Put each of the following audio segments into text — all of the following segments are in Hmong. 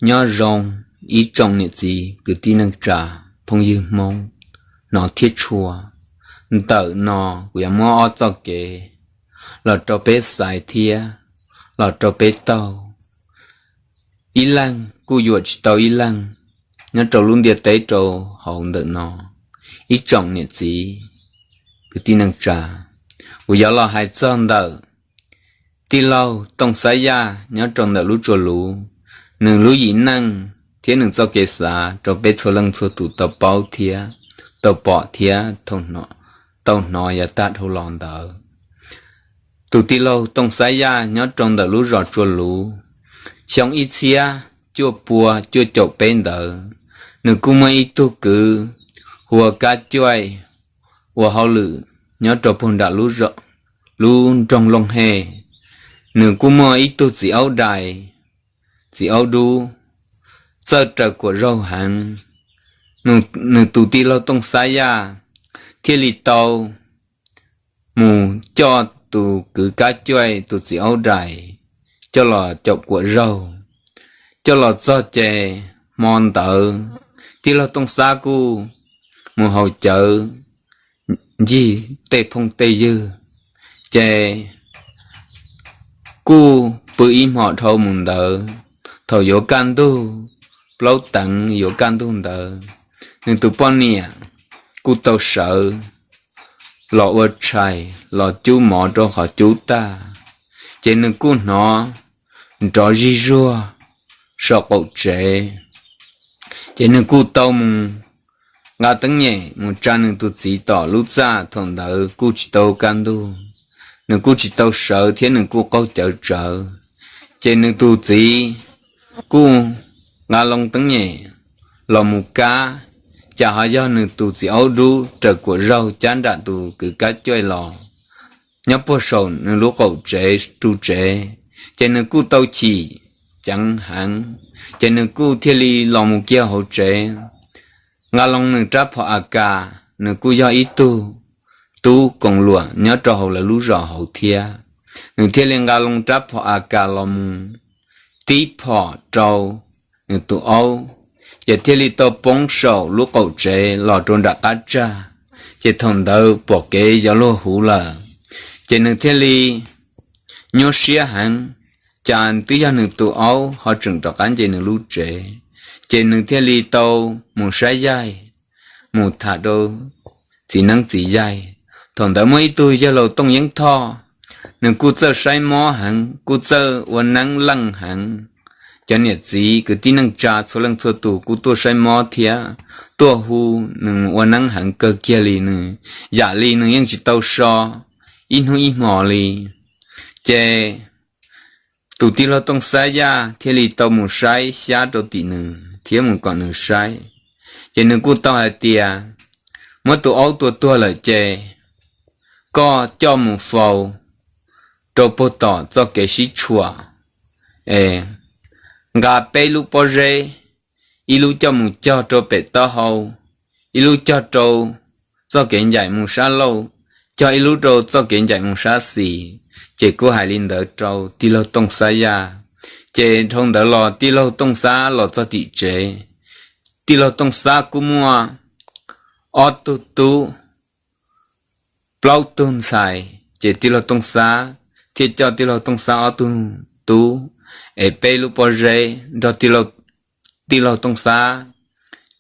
Nyob zoo ib tsoom niam txiv kwv tij neej tsa phooj ywg Hmoob hnov thiab tshua. Ntawm no kuv yuav muab ob txoj kev los rau peb xaiv thiab los rau peb taug. Ib leeg kuj yuam tsis tau ib leeg nyob rau lub ntiaj teb rau hauv ntawm no. Ib tsoom niam txiv kwv tij neej tsa, kuv yuav los hais txog ntawm tij laug Tooj Xab Yaj nyob rau ntawm lub Tsua Luv, nws lub yim neej thiab nws txoj kev xav rau peb txhua leej txhua tus tau paub thiab tau pom thiab tau hnov yav tag dhau los ntawd. Tus tij laug Tooj Xab Yaj nyob rau ntawm lub zos Tsua Luv, xyoo ib txhiab cuaj pua cuaj caum peb ntawd, nws kuj muaj ib tug kwv hu ua Kab Cuaij ua hauj lwm nyob rau puag nram lub nroog Looj Hej. Nws kuj muaj ib tug txiv aub dais, txiv aub dub, txawj raws kuam zaug heev. Nws tus tij laug Tooj Xab Yaj thiaj li tau mus coj tus kwv Kab Cuaij tus txiv aub dais coj los caum kuam zaug. Coj los txog ces hmo ntawd tij laug Tooj Xab kuj mus haus cawv ncig tej phooj tej ywg, ces kuj pw ib hmos dhau mus ntawd. Thaum yuav kaj ntug, plaub teev yuav kaj ntug ntawd, nws tus poj niam kuj tau sawv los ua tshais los cub mov rau qhov cub tag, ces nws kuj hnov nrov zig zuag saum qaum tsev. Ces nws kuj tau mus nqa teeb nyem mus tsa nws tus txiv tom lub txaj. Thaum ntawd kuj tsis tau kaj ntug, nws kuj tsis tau sawv thiab nws kuj qaug cawv tsawv. Ces nws tus txiv kuj nqa loo teeb nyem los mus kab, cas ho yog nws tus txiv aub dub raws kuam zaug cab nram tus kwv Kab Cuaij los nyob puag saum nws lub qaum tsev ru tsev. Ces nws kuj tau chim ceev heev, ces nws kuj thiaj li los mus kiag hauv tsev, nqa loo nws rab phom A kas. Nws kuj yog ib tug tub koos luam nyob rau hauv lawv lub zos hauv thiab, nws thiaj li nqa loo rab phom A kas los mus tib phom rau nws tus aub, ces thiaj li tau poob saum lub qaum tsev los rau nram qab tsag. Ces thaum ntawd pom kev yuav luag huv lawm, ces nws thiaj li nyuaj siab heev, cas twb yog nws tus aub ho tseem rov qab nce nws lub tsev. Ces nws thiaj li tau mus saib yaig, mus tham rau txiv neeb txiv yaig. Thaum ntawd muaj ib tug yawg laus Tooj Yeeb Thoj, nws kuj txawj saib mob heev, kuj txawj ua neeb leej heev. Cov niam txiv kwv tij neej tsa txhua leej txhua tus kuj tuaj saib mob thiab tuaj hu nws ua neeb heev kawg kiag li. Nws yam li nws yeej tsis tau so ib hnub ib hmo li. Ces tus tij laug Tooj Xab Yaj thiaj li tau mus saib xyab rau tim nws thiab mus kom nws saib. Ces nws kuj tau hais tias, muab tus aub tua tuag lawm ces koj coj mus faus rau puag tom txoj kev sib tshuam, es nqa peb lub pob zeb, ib lub coj mus cog rau pem taub hau, ib lub cog rau txoj kev ncaim mus sab laug, cog ib lub rau txoj kev ncaim mus sab xis. Ces kuj hais li ntawd rau tij laug Tooj Xab Yaj. Ces dhau ntawd los tij laug Tooj Xab los txog tim tsev, tij laug Tooj Xab kuj muaj ob tug tub, plaub tug ntxhais. Ces tij laug Tooj Xab thiaj coj tij laug Tooj Xab ob tug tub es peb lub pob zeb nrog tij laug Tooj Xab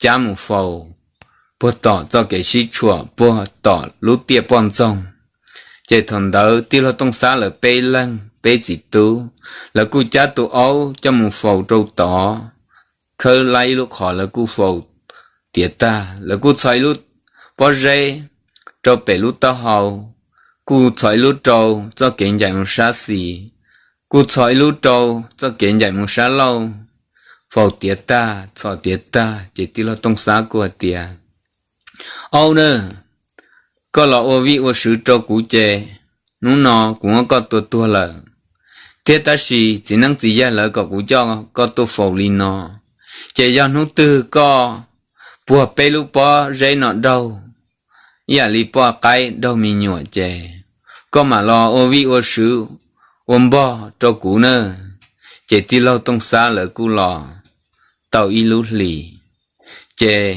cab mus faus puag tom txoj kev sib tshuam puag tom lub tiaj poj ntxoog. Ces thaum ntawd tij laug Tooj Xab lawv peb leeg peb txiv tub, lawv kuj cab tus aub coj mus faus rau tod, khawb lab ib lub qhov lawv kuj faus tiav tag. Lawv kuj txhos ib lub pob zeb rau pem lub taub hau, kuj txhos ib lub rau txoj kev ncaim mus sab xis, kuj txhos ib lub rau txoj kev ncaim mus sab laug, faus tiav tag txhos tiav tag. Ces tij laug Tooj Xab kuj hais tias, Aub na, koj los ua vij ua sw rau kuv ces hnub no kuv muab koj tua tuag lawm, thiab tab sis txiv neeb txiv yaig lawv kom kuv coj koj tuaj faus li no, ces yog hnub twg koj puag peb lub pob zeb no daug ib yam li poj qaib daug me nyuam ces koj mam los ua vij ua sw ua npog rau kuv na. Ces tij laug Tooj Xab lawv kuj los tau ib lub hlis, ces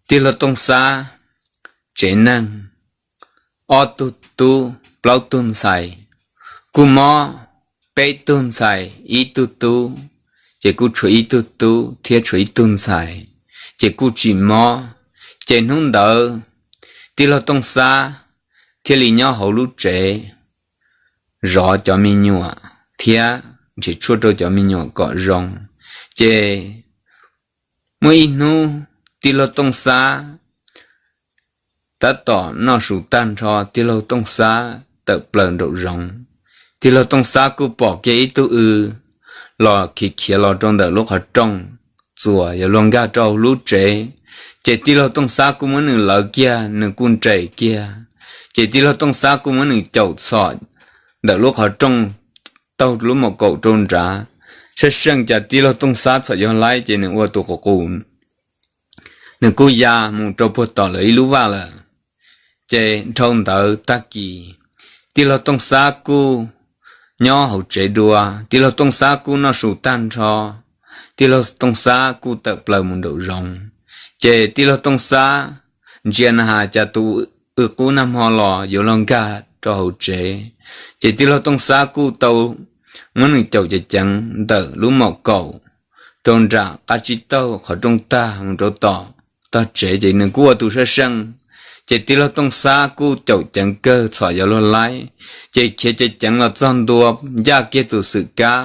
tij laug Tooj Xab tsev neeg ob tug tub plaub tug ntxhais, kuj mob peb tug ntxhais ib tug tub, ces kuj tshuav ib tug tub thiab tshuav ib tug ntxhais, ces kuj tsis mob. Ces hnub ntawd tij laug Tooj Xab thiaj li nyob hauv lub tsev zov cov me nyuam thiab nrhiav tshuaj rau cov me nyuam kom zoo. Ces muaj ib hnub tij laug Tooj Xab tab tom noj su tag nrho, tij laug Tooj Xab tawm plaws nraum zoov. Tij laug Tooj Xab kuj pom kiag ib tug w los khiav khiav los rau ntawm lub qhov rooj txuas yuav luag nkag rau hauv lub tsev. Ces tij laug Tooj Xab kuj muab nws lawv kiag, nws kuj nres kiag. Ces tij laug Tooj Xab kuj muab nws caum txhom ntawm lub qhov rooj taug lub maum kaum rau nrad. Sab seej cas tij laug Tooj Xab txhom yuav laib ces nws ua tus qus qus, nws kuj ya mus rau puag tom lawv ib lub vaj lawm. Ces dhau ntawd tag kis tij laug Tooj Xab kuj nyob hauv tsev dua, tij laug Tooj Xab kuj noj su tag nrho, tij laug Tooj Xab kuj tawm plaws mus nraum zoov. Ces tij laug Tooj Xab ntsia na has cas tus w qub nag hmo los yuav luag nkag rau hauv tsev. Ces tij laug Tooj Xab kuj tau muab nws caum ceev ceev ntawm lub maum kaum rau nram qab tsib taug qhov rooj tag mus rau tom tog tsev, ces nws kuj ua tus sab seej. Ces tij laug Tooj Xab kuj caum ceev kawg txhom yuav luag laib, ces khiav ceev ceev los txog ntua ncaj kiag tus xwm kab,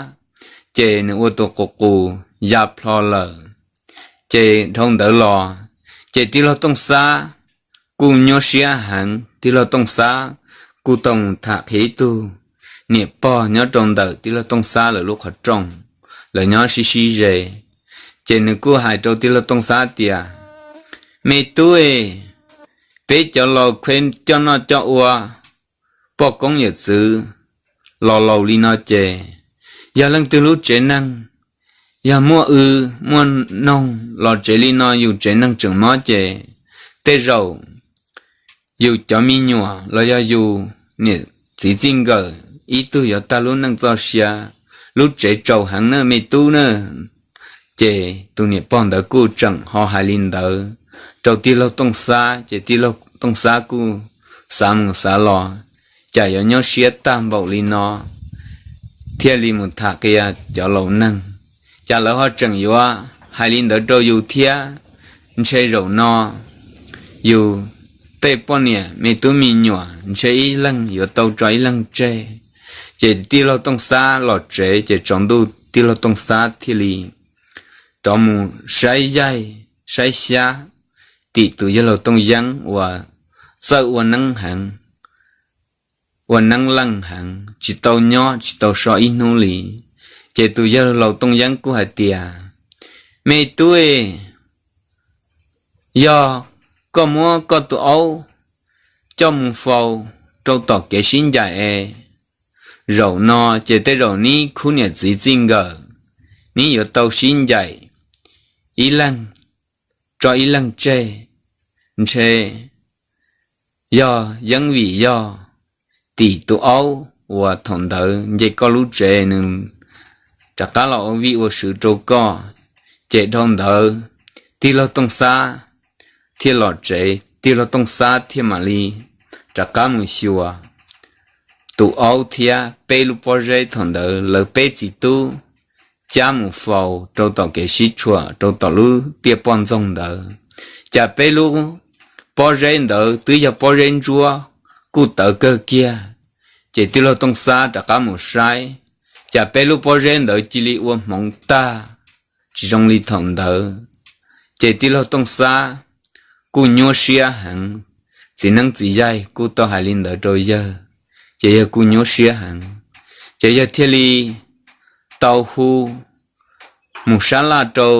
ces nws ua tus qus qus ya plho lawm. Ces dhau ntawd los, ces tij laug Tooj Xab kuj nyuaj siab heev. Tij laug Tooj Xab kuj tau mus tham qhia ib tug niam pog nyob rau ntawm tij laug Tooj Xab lawv lub qhov rooj, lawv nyob sib sib ze. Ces nws kuj hais rau tij laug Tooj Xab tias, Me tub, peb cov laus khuv coj noj coj ua, poj koob yawm txwv los laus li no ces, yog leej twg lub tsev neeg yog muaj w muaj noog los tsev li no yus tsev neeg tseem mob ces, tej zaum yus cov me nyuam los yog yus niam txiv txij nkawm ib tug yuav tag lub neej txoj sia, lub tsev tsaus heev na me tub na. Ces tus niam pog ntawd kuj tseem ho hais li ntawd rau tij laug Tooj Xab, ces tij laug Tooj Xab kuj xav mus xav los, cas yuav nyuaj siab tag npaum li no thiaj li mus tham qhia cov laus neeg, cas lawv ho tseem yuav hais li ntawd rau yus thiab. Ntshe zaum no yus tej poj niam me tub me nyuam ntshe ib leeg yuav tau tso ib leeg tseg. Ces tij laug Tooj Xab los tsev, ces tsaus ntuj tij laug Tooj Xab thiaj li rov mus saib yaig saib xyab tim tus yawg laus Tooj Yeeb uas txawj ua neeb heev, ua neeb leej heev, tsis tau nyob tsis tau so ib hnub li. Ces tus yawg laus Tooj Yeeb kuj hais tias, Me tub, yog koj muab koj tus aub coj mus faus rau tom kev sib ncaim es, zaum no ces tej zaum neb khub niam txiv txij nkawm, neb yuav tau sib ncaim ib leeg tso ib leeg tseg. Ntshe yog yeeb vim yog tim tus aub uas thaum ntawd nce koj lub tsev nws rov qab los ua vij ua sw rau koj. Ces dhau ntawd tij laug Tooj Xab thiaj los tsev, tij laug Tooj Xab thiaj mam li rov qab mus xyuas tus aub thiab peb lub pob zeb thaum ntawd lawv peb txiv tub cab mus faus rau tom kev sib tshuam rau tom lub tiaj poj ntxoog ntawd. Cas peb lub pob zeb ntawd twb yog pob zeb ntsuab kuj tawv kawg kiag. Ces tij laug Tooj Xab rov qab mus saib, cas peb lub pob zeb ntawd cia li ua hmoov tag, tsis zoo li thaum ntawd. Ces tij laug Tooj Xab kuj nyuaj siab heev, txiv neeb txiv yaig kuj tau hais li ntawd rau yawg, ces yawg kuj nyuaj siab heev. Ces yawg thiaj li tau hu mus sab laj rau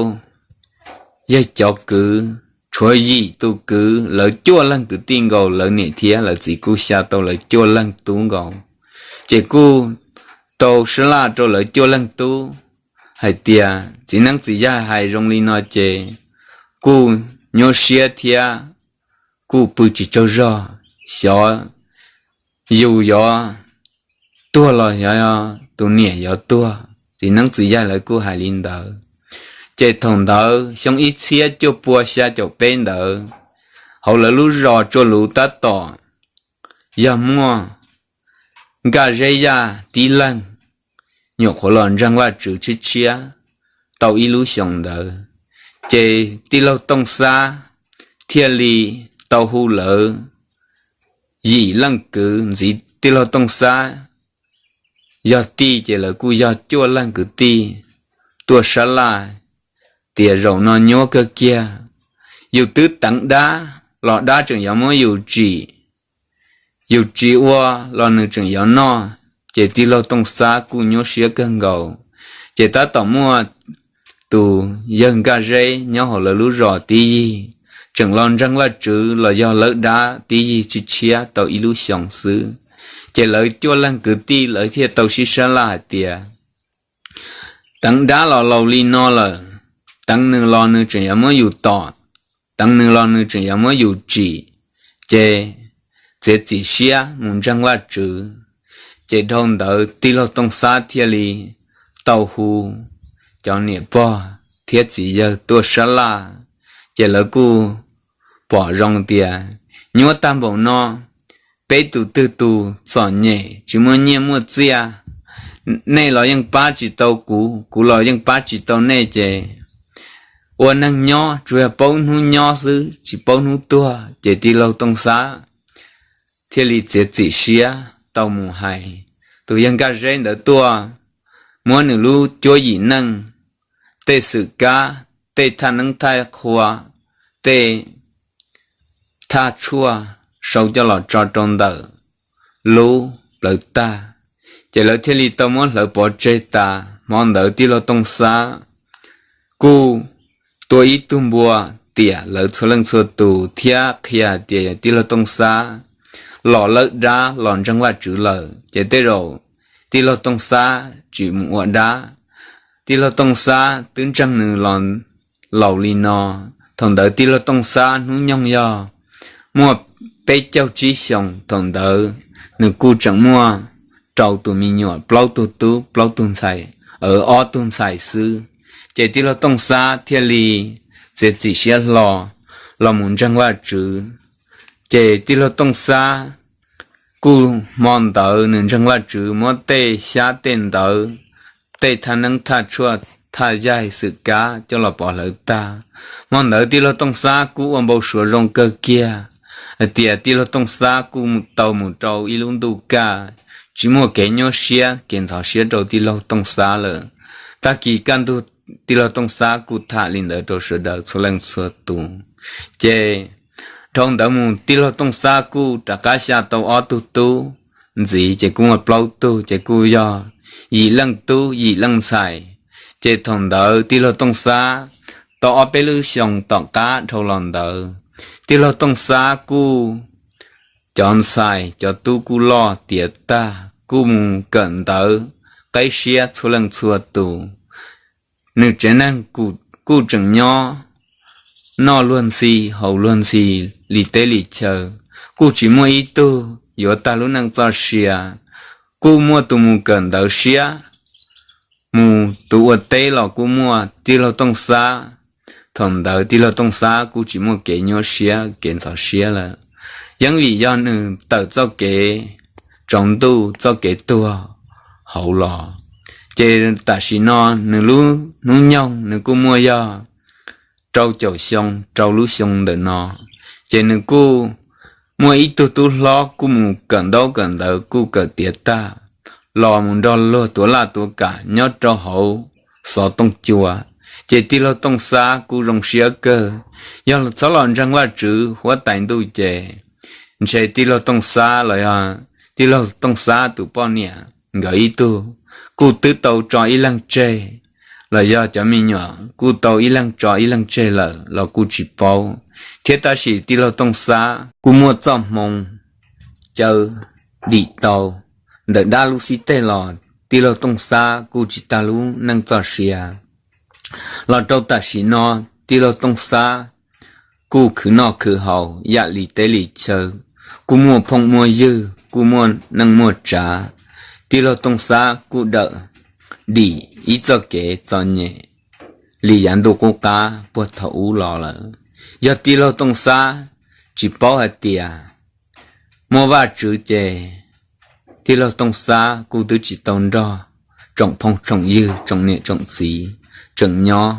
yawg cov kwv, tshuav yim tus kwv, lawv cuaj leeg kwv tij nkaus, lawv niam thiab lawv txiv kuj xya tau lawv cuaj leeg tub nkaus. Ces kuj tau sab laj rau lawv cuaj leeg tub hais tias txiv neeb txiv yaig hais zoo li no ces kuj nyuaj siab thiab kuj pw tsis tsaug zog, xyov yus yuav tuag los yog tus niam yuav tuag. Txiv neeb txiv yaig lawv kuj hais li ntawd. Ces thaum ntawd xyoo ib txhiab cuaj pua xya caum peb ntawd, hauv lawv lub zos Tsua Luv tab tom yog muaj Nkaj Zeb Yaj tib leeg nyuam qhuav los ntseeg Vajtswv tshiab tshiab tau ib lub xyoos ntawd, ces tij laug Tooj Xab thiaj li tau hu lawv yim leej kwv ntxiv tij laug Tooj Xab yog tij, ces lawv kuj yog cuaj leeg kwv tij tuaj sab laj tias zaum no nyuab kawg kiag, yus twb teev dab los dab tseem yuav muab yus tsim, yus tsis ua los nws tseem yuav noj. Ces tij laug Tooj Xab kuj nyuab siab kawg nkaus. Ces tab tom muaj tus yawg Nkaj Zeb nyob hauv lawv lub zos tib yig tseem los ntseeg Vajtswv los yog lawv dab tib yig tshiab tshiab tau ib lub xyoos xwb. Ces lawv cuaj leeg kwv tij lawv thiaj tau sib sab laj hais tias, teev dab los laus li no lawm, teev nws los nws tseem yuav muab yus tom, teev nws los nws tseem yuav muab yus tsim, ces txiav txim siab mus ntseeg Vajtswv. Ces dhau ntawd tij laug Tooj Xab thiaj li tau hu cov niam pog thiab txiv yawg tuaj sab laj. Ces lawv kuj pom zoo tias, nyuab tag npaum no, peb tus twg tus txom nyem tsis muaj nyiaj muaj txiaj, nej los yeej pab tsis tau kuv, kuv los yeej pab tsis tau nej, ces ua neeg nyob tsuas yog paub hnub nyob xwb tsis paub hnub tuag. Ces tij laug Tooj Xab thiaj li txiav txim siab tau mus hais tus yawg Nkaj Zeb ntawd tuaj muab nws lub cuab yim neej, tej xwm kab, tej thaj neeb thaj qhua, tej thaj tshuaj sau coj los tso rau ntawm lub plawv tag. Ces lawv thiaj li tau muab hlawv pov tseg tas. Hmo ntawd tij laug Tooj Xab kuj tua ib tug npua tiam lawv txhua leej txhua tus thiab qhia tias tij laug Tooj Xab los lawb dab los ntseeg Vajtswv lawm, ces tej zaum tij laug Tooj Xab tsis mus ua dab. Tij laug Tooj Xab twb ntseeg nws los laus li no. Thaum ntawd tij laug Tooj Xab hnub nyoog yog muaj peb caug tsib xyoos. Thaum ntawd nws kuj tseem muaj rau tus me nyuam, plaub tug tub plaub tug ntxhais, ob tug ntxhais xwb. Ces tij laug Tooj Xab thiaj li txiav txim siab hlo los mus ntseeg Vajtswv. Ces tij laug Tooj Xab kuj hmo ntawd nws ntseeg Vajtswv muab tej xyab tej ntawv, tej thaj neeb thaj tshuaj, thaj yaig xwm kab coj los pov hlawv tag. Hmo ntawd tij laug Tooj Xab kuj ua npau suav zoo kawg kiag hais tias tij laug Tooj Xab kuj tau mus rau ib lub ntuj kaj, tsis muaj kev nyuaj siab kev ntxhov siab rau tij laug Tooj Xab lawm. Tag kis kaj ntug tij laug Tooj Xab kuj tham li ntawd rau sawv daws txhua leej txhua tus. Ces dhau ntawd mus tij laug Tooj Xab kuj rov qab xya tau ob tug tub ntxiv, ces kuj muaj plaub tug, ces kuj yog yim leej tub yim leej ntxhais. Ces thaum ntawd tij laug Tooj Xab tau ob peb lub xyoos tom qab dhau los ntawd, tij laug Tooj Xab kuj cov ntxhais cov tub kuj loj tiav tag, kuj mus kawm ntawv qeb siab txhua leej txhua tus. Nws tsev neeg kuj tseem nyob noj luag ntxhi haus luag ntxhi li teb li chaw, kuj tsis muaj ib tug yuav tag lub neej txoj sia. Kuj muaj tus mus kawm ntawv siab, mus tus ua teb los kuj muaj. Tij laug Tooj Xab, thaum ntawd tij laug Tooj Xab kuj tsis muaj kev nyuaj siab kev ntxhov siab lawm, yeeb vim yog nws tawm txoj kev tsaus ntuj txoj kev tuag hauv los. Ces tam sim no nws lub hnub nyoog nws kuj muaj yog rau caum xyoo, rau lub xyoo ntawm no. Ces nws kuj muaj ib tug tub hlob kuj mus kawm ntaub kawm ntawv kuj kawm tiav tag, los mus nrog luag tuav laj tuav kam nyob rau hauv xov tooj cua. Ces tij laug Tooj Xab kuj zoo siab kawg, yog txhob los ntseeg Vajtswv huab tais ntuj ces ntshe tij laug Tooj Xab los yog tij laug Tooj Xab tus poj niam nkawd ib tug kuj twb tau tso ib leeg tseg, los yog cov me nyuam kuj tau ib leeg tso ib leeg tseg lawm los kuj tsis paub. Thiab tab sis tij laug Tooj Xab kuj muaj txoj hmoo caw dim tau ntawm dab lub xib teg los tij laug Tooj Xab kuj tsis tag lub neej txoj sia. Los rau tam sim no tij laug Tooj Xab kuj khwv noj khwv haus yam li teb li chaw, kuj muaj phooj muaj ywg kuj muaj neej muaj tsav. Tij laug Tooj Xab kuj dawm dim ib txoj kev txom nyem li yav ntuj qub qab puag thaum ub los lawm. Yog tij laug Tooj Xab tsis paub hais tias muaj Vajtswv ces tij laug Tooj Xab kuj twb tsis tau nrog tsoom phooj tsoom ywg tsoom niam tsoom txiv tseem nyob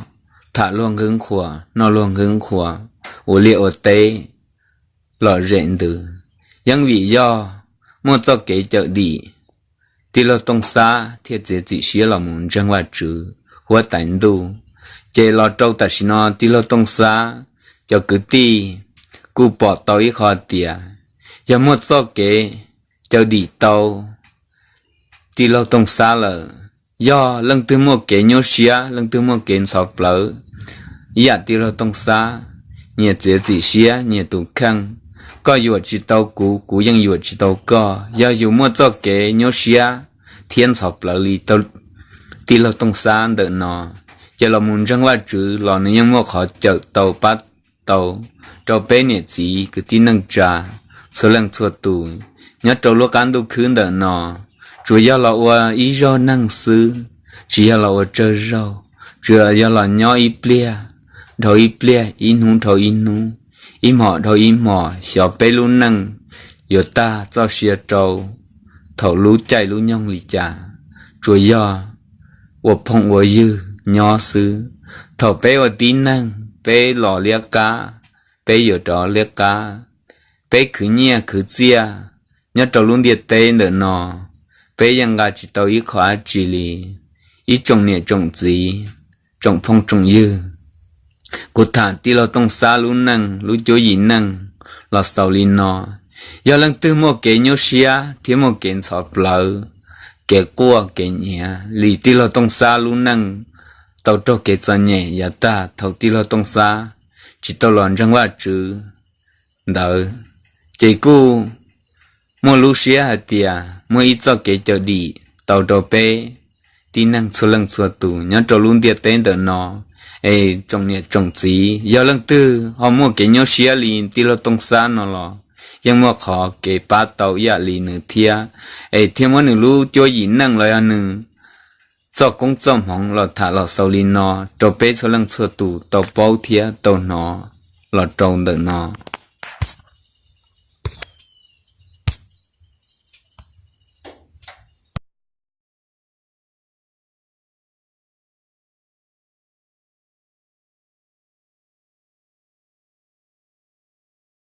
tham luag nqhwv nqhuas noj luag nqhwv nqhuas ua liaj ua teb lom zem ntws. Yeej vim yog muaj txoj kev cawm dim, tij laug Tooj Xab thiaj txiav txim siab los mus ntseeg Vajtswv huab tais ntuj. Ces los rau tam sim no tij laug Tooj Xab cov kwv tij kuj pom tau ib qho tias yog muaj txoj kev cawm dim tau tij laug Tooj Xab lawm. Yog leej twg muaj kev nyuaj siab, leej twg muaj kev ntxhov plawv ib yam tij laug Tooj Xab, nyias txiav txim siab nyias tus kheej, koj yuam tsis tau kuv, kuv yeej yuam tsis tau koj. Yog yus muaj txoj kev nyuaj siab thiab ntxhov plawv li tij laug Tooj Xab ntawm no, ces los mus ntseeg Vajtswv los nws yeej muaj qhov cawm tau pab tau rau peb niam txiv kwv tij neej tsa txhua leej txhua tus nyob rau lub qab ntuj khwb ntawm no. Tsuas yog los ua ib zaug neeg xwb, tsis yog los ua tsawg zaug, tsuas yog los nyob ib pliag dhau ib pliag, ib hnub dhau ib hnub, ib hmos dhau ib hmos, xyov peb lub neej yuav tag txoj sia rau thaum lub caij lub nyoog li cas. Tsuas yog ua phooj ua ywg nyob xwb. Thaum peb ua tib neeg, peb los liab qab, peb yuav rov liab qab. Peb khwv nyiaj khwv txiaj nyob rau lub ntiaj teb ntawm no, peb yeej nqa tsis tau ib qho dab tsi li. Ib tsoom niam tsoom txiv, tsoom phooj tsoom ywg, kuv tham tij laug Tooj Xab lub neej, lub cuab yim neej los xaus li no. Yog leej twg muaj kev nyuaj siab thiab muaj kev ntxhov plawv, kev quaj kev nyiav li tij laug Tooj Xab lub neej tau raug kev txom nyem yav tag thaum tij laug Tooj Xab tsis tau los ntseeg Vajtswv ntawd, ces kuj muaj lub siab hais tias muaj ib txoj kev cawm dim tau rau peb tib neeg txhua leej txhua tus nyob rau lub ntiaj teb ntawm no. Es tsoom niam tsoom txiv, yog leej twg ho muaj kev nyuaj siab li tij laug Tooj Xab no los yeej muaj qhov kev pab tau ib yam li nws thiab, es thiaj muab nws lub cuab yim neej los yog nws txoj koob txoj hmoov los tham los xaus li no rau peb txhua leej txhua tus tau paub thiab tau hnov los rau ntawm no.